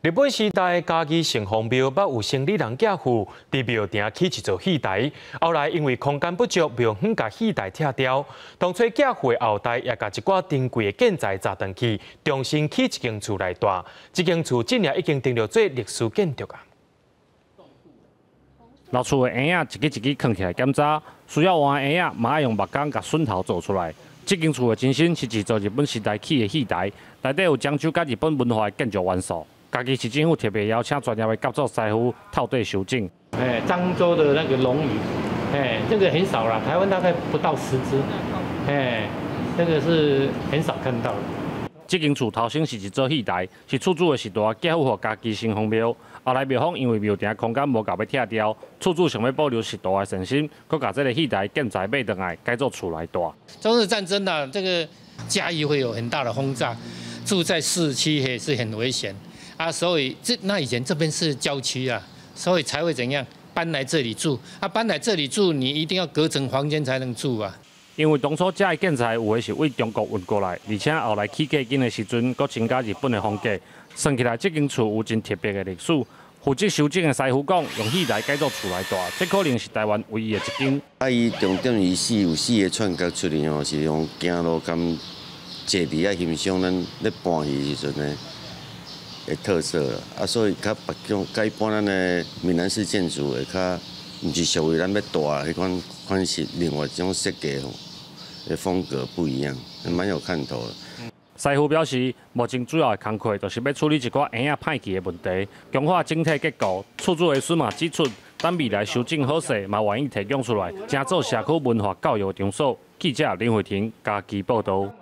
日本時代嘉義城隍廟捌有生理人寄父佇廟埕起一座戲台，後來因為空間不足，廟方共戲台拆掉。當初寄父的後代也共一寡珍貴的建材載轉去，重新起一間厝來蹛。這間厝這年已經登錄做歷史建築啊。老厝的嬰仔一支一支囥起來檢查，需要換嬰仔嘛愛用木工共榫頭做出來。這間厝的前身是一座日本時代起的戲台，內底有漳州佮日本文化的建築元素。嘉義市政府特別邀請專業的甲組師傅透底修整。哎，漳州的那個龍椅，哎，這個很少啦，台灣大概不到10隻，哎，這個是很少看到的。這間厝頭先是一座戲台，是厝主的時代寄付予嘉義城隍廟。後來廟方因為廟埕空間無夠欲拆掉，厝主想欲保留時代的善心，閣共這个戲台建材買轉來改做厝來蹛。中日戰爭啊，這個嘉義會有很大的轟炸，住在市區也是很危險。啊，所以這那以前這邊是郊區啊，所以才會怎樣搬來這裡住。啊，搬來這裡住，你一定要隔層房間才能住啊。因為當初這个建材有的是對中國運過來，而且後來起較緊的時陣，閣增加日本的風格。算起來，這間厝有真特別的歷史。負責修整的師傅講，用戲台改做厝來蹛，這可能是台灣唯一的一間。啊，伊重點伊四有四个串角出來吼，是用行路兼坐佇遐欣賞咱咧搬戲時陣呢的特色啊，所以較別種，佮一般咱的閩南式建築會較，毋是屬於咱欲蹛彼款款式，另外一種設計吼的風格不一樣，蠻有看頭的。師傅表示，目前主要的工課就是欲處理一寡嬰仔歹去的問題，強化整體結構。厝主的孫嘛指出，等未來修整好勢，嘛願意提供出來，成做社區文化教育場所。記者林慧婷嘉義報導。